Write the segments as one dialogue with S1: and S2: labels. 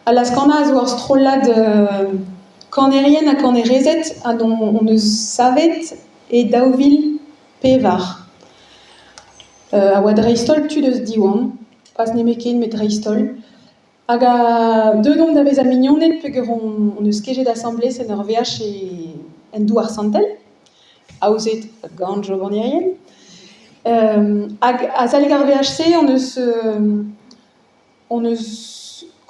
S1: Al laz-kanañ a zo ur strollad kanerien ha kanerezed hag hon eus savet e 2004. A oa dreist-holl tud eus Diwan, pas nemetken met dreist-holl. Hag deuet omp da vezañ mignoned peogwir hon eus kejet asambles en ur veaj en Douar Santel, aozet gant Jo Vanierien. Hag azalek ar veaj-se hon eus hon eus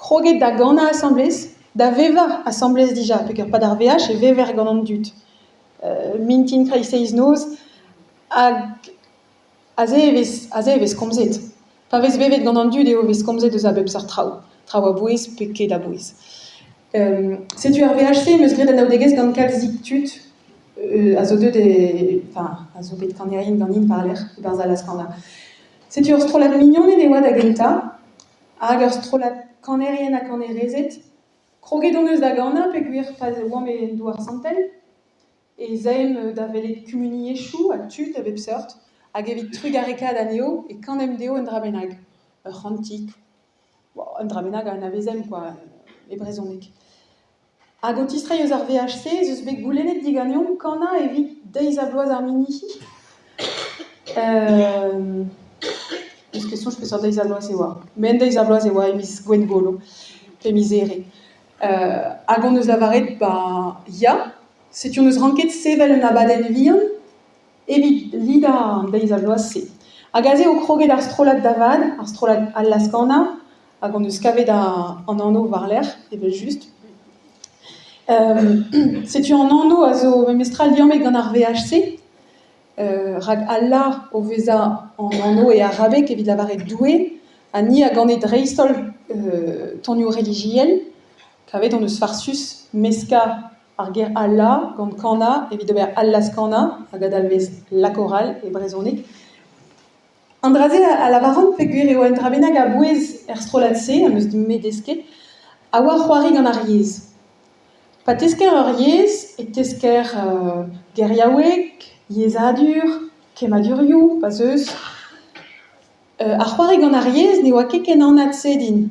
S1: kroget da ganañ asambles, da vevañ asambles dija peogwir 'pad ar veaj e vever gant an dud. Mintin kreisteiz noz hag aze e vez aze e vez komzet. Pa vez bevet gant an dud eo e vez komzet eus a bep seurt traoù, traoù a-bouez pe ket a-bouez. Setu ar veaj-se em eus graet anaoudegezh gant kalzik tud a zo deuet e enfin a zo bet kanerien ganin war-lerc'h e-barzh al laz-kanañ. Setu ur strollad mignoned e oa da gentañ hag ur strollad kanerien ha kanerezed. Kroget hon eus da ganañ peogwir pa oamp en Douar Santel ez aemp da welet kumuniezhioù ha tud a bep seurt hag evit trugarekaat anezho e kanemp dezho un dra bennak, ur c'hantik, un dra bennak a anavezemp kwa e brezhoneg. Hag o tistreiñ eus ar veaj-se ez eus bet goulennet diganeomp kanañ evit deiz-ha-bloaz ar Minihi. N'eus ket soñj peseurt deiz-ha-bloaz e oa. Met un deiz-ha-bloaz e oa e miz Gwengolo pe miz Here. Hag hon eus lavaret ba ya, setu hon eus ranket sevel un abadenn vihan evit lidañ an deiz-ha-bloaz-se. Hag aze eo kroget ar strollad da vat, ar strollad Al Laz-Kanañ, hag hon eus kavet an anv war-lerc'h evel-just. Setu an anv a zo memestra liammet gant ar veaj-se, rak Allah o vezañ an anv e arabeg evit lavaret Doue, ha ni a gane dreist-holl tonioù relijiel. Kavet hon eus farsus meskañ ar ger Allah gant kanañ evit ober Allah's-kanañ hag a dalvez la chorale e brezhoneg. An dra-se a lavaran peogwir eo un dra bennak a-bouez er strollad-se am eus me desket, a oa c'hoari gant ar yezh. Pa tesker ur yezh e tesker geriaoueg, yezhadur, kemmadurioù pa'z eus. Ar c'hoari gant ar yezh ne oa ket ken anat-se din.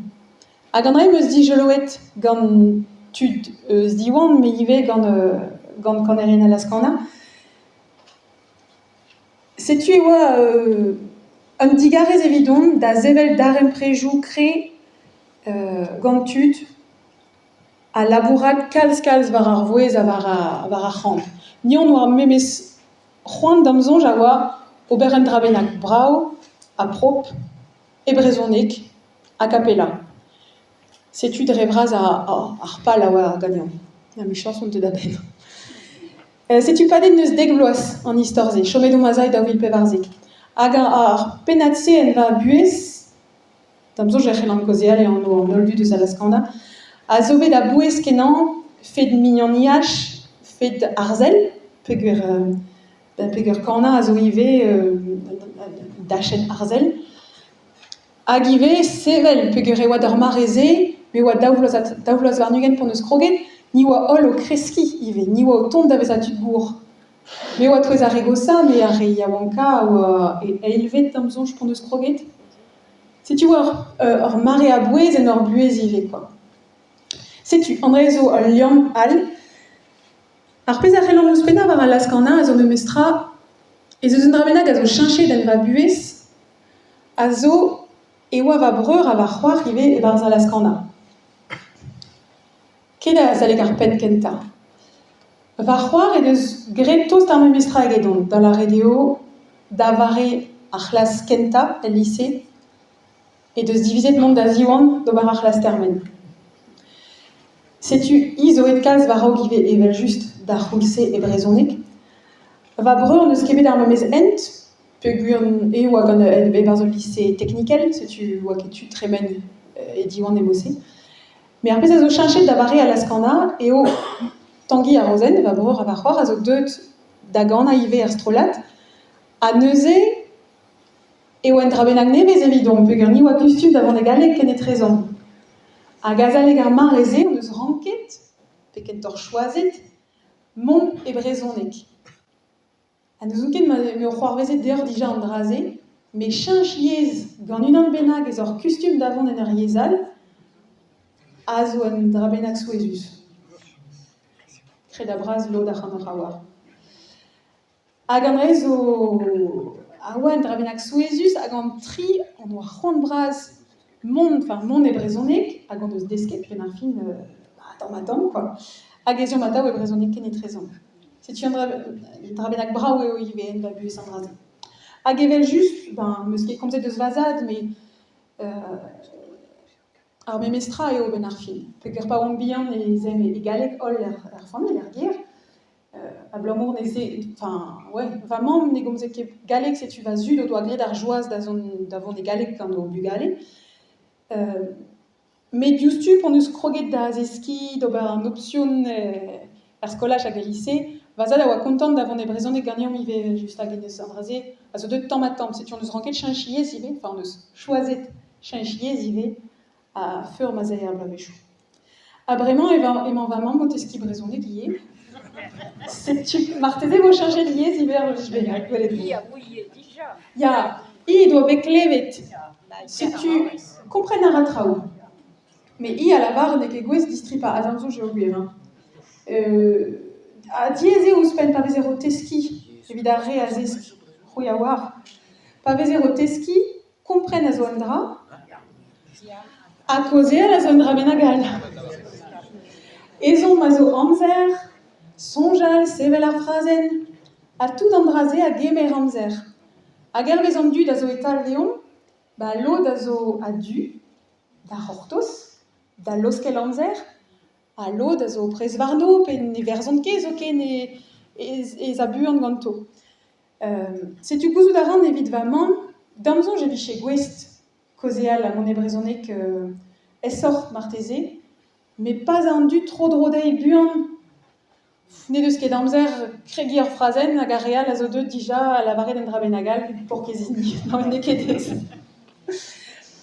S1: Hag an dra em eus dijoloet gant tud eus Diwan met ivez gant gant kanerien Alaskana. Setu e oa un digarez evidon da sevel darempredoù kreñv gant tud ha labourat kalz-kalz war ar vouezh ha war ar c'han. Ni hon oa memes c'hoant da'm soñj a oa ober un dra bennak brav ha propr e brezhoneg a cappella. Setu dre vras ar pal a oa ganeomp. Emichañs on deuet a-benn. Setu padet n'eus dek vloaz an istor-se, chomet omp aze e 2014. Hag ar pennad-se en va buhez, da'm soñj e c'hellan kaozeal e anv an holl dud eus Alaskana, a zo bet a-bouez-kenañ fed mignoniaj, fed arzel, peogwir peogwir kanañ a zo ivez un dachenn arzel. Hag ivez sevel peogwir e oa d'ar mare-se, me oa daou vloaz daou vloaz warn-ugent p'hon eus kroget, ni oa holl o kreskiñ ivez, ni oa o tont da vezañ tud gour. Me oa touez ar re goshañ, met ar re yaouankañ a oa e eilvet da'm soñj p'hon eus kroget. Setu ur ur mare a-bouez en hor buhez ivez kwa. Setu, an dra zo ul liamm all. Ar pezh a c'hellan ouzhpennañ war al laz-kanañ a zo memestra ez eus un dra bennak a zo cheñchet en va buhez a zo e oa va breur ha va c'hoar ivez e-barzh al laz-kanañ. Ket azalek ar penn kentañ. Va c'hoar he deus graet tost ar memes tra egedon, da lâret eo da vare ar c'hlas kentañ el lise he deus divizet mont da Ziwan d'ober ar c'hlas termen. Setu hi zo aet kalz war-raok ivez evel-just d'ar c'houlz-se e brezhoneg. Va breur n'eus ket bet ar memes hent peogwir e oa gant e-barzh ul lise teknikel, setu oa ket tu tremen e Diwan e mod-se. Met ar pezh a zo cheñchet da vare al laz-kanañ eo Tangi ha Rozenn, va breur ha va c'hoar, a zo deuet da ganañ ivez er strollad ha neuze e oa un dra bennak nevez evidomp peogwir ni oa kustum da vont e galleg kenetrezomp. Hag azalek ar mare-se hon eus ranket, pe kentoc'h choazet, mont e brezhoneg. Ha n'ouzon ket ma m'eo c'hoarvezet deoc'h dija an dra-se, met cheñch yezh gant unan bennak ez oc'h kustum da vont en ur yezh all. A zo un dra bennak souezhus. Kredabl-bras lod ac'hanoc'h a oar. Hag an dra zo a oa un dra bennak souezhus hag an tri hon doa c'hoant bras mont, enfin mont e brezhoneg hag hon deus desket benn ar fin tamm-ha-tamm quoi. Hag ez eomp atav e brezhoneg kenetrezomp. Setu un dra bennak brav eo ivez en va buhez an dra-se. Hag evel-just, ben 'm eus ket komzet eus va zad met Ar memes tra eo a-benn ar fin. Peogwir pa oamp bihan ez aemp e galleg holl er familh, er gêr, abalamour neuze, enfin ouais, va mamm ne gomze ket galleg, setu va zud o doa graet ar joaz da zont da vont e galleg gant o bugale. Met diouzhtu p'hon eus kroget da zeskiñ d'ober an opsion er skolaj hag el lise, va zad a oa kontant da vont e brezhoneg ganeomp ivez evel-just hag en deus an dra-se a zo deuet tamm-ha-tamm. Setu hon eus ranket cheñch yezh ivez, enfin hon eus choazet cheñch yezh ivez a-feur ma'z ae ar bloavezhioù. Ha bremañ emañ va mamm o teskiñ brezhoneg ivez. Setu marteze e vo cheñchet yezh ivez ar wech bennak, gwelet vo. Ya, hi he doa bet klevet. Setu kompren a ra traoù. Met hi a lavar n'eo ket gouest distripañ a-damzoù geogwir hein. Ha diaes eo ouzhpenn pa vezer o teskiñ evit ar re a zesk, c'hwi a oar. Pa vezer o teskiñ, kompren a zo un dra ha kaozeal a zo un dra bennak all. Ezhomm a zo amzer, soñjal, sevel ar frazenn ha tout an dra-se a gemer amzer. Hag hervez an dud a zo e-tal deomp, ba lod a zo a-du da c'hortoz, da laoskel amzer, ha lod a zo prest warno pe ne verzont ket zoken ez a buan ganto. Setu gouzout a ran evit va mamm, da'm soñj e vije gouest kaozeal ha mont e brezhoneg aesoc'h marteze, met pas an dud tro-dro dezhi buan. N'he deus ket amzer kregiñ ur frazenn hag ar re all a zo deuet dija a lavaret un dra bennak all pour kezini. N'eo ket aes.